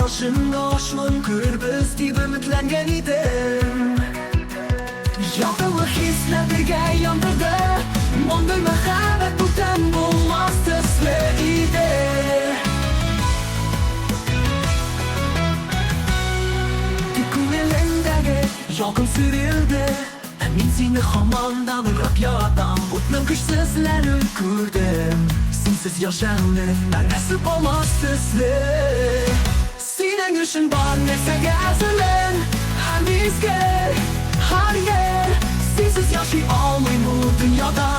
Boshimga oshmon ko'rbiz deb ümitlangan edim. Yoqimli hislar birga yondirdi. Bunday muhabbat butun bo'lmas tusli edi. Tik ko'nglimdagi yolqin surildi. Men seni hamon alırıp yotam. O'tning kuchsizlarini ko'rdim. Sensiz yashashni nasib olmaz tusli. Sening uchun bor narsaga azalin. Har mezgil, har yer. Sensiz yashay olmayman bu dunyoda.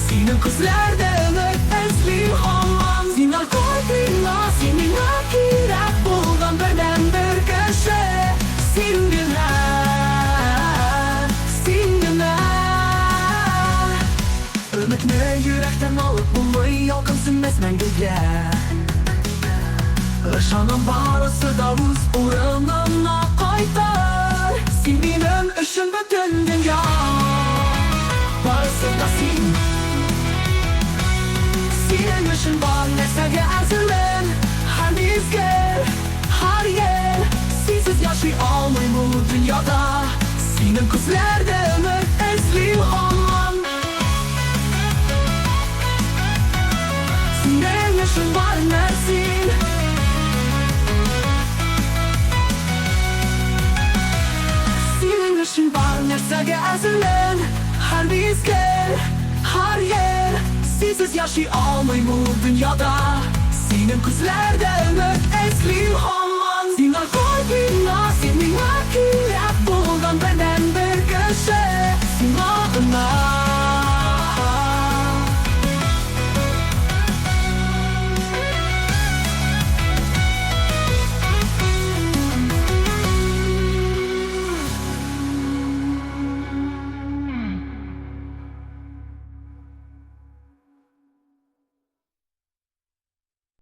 Sening ko'zlarda umid izlayman. Sen qo'ydinglar, sen menga kerak bo'lgan birdan bir kishi. Sengina, sengina. Umidni yurakdan olib bo'lmay, yolqin sinmas manguga. Ishonim barisi da o'z o'rnina qaytar. Sen mening uchun butun dunyo. Barisi da sen. Sening uchun bor narsaga azalin. Har mezgil, har yer. Sensiz yashay olmayman bu dunyoda. Sening ko'zlarda umid izlayman. Sening uchun bor narsa. Sening uchun bor narsaga azalin. Har mezgil, har yer. Sensiz yashay olmayman bu dunyoda. Sening ko'zlarda umid izlayman. Sen qo'ydinglar, sen menga kerak bo'lgan birdan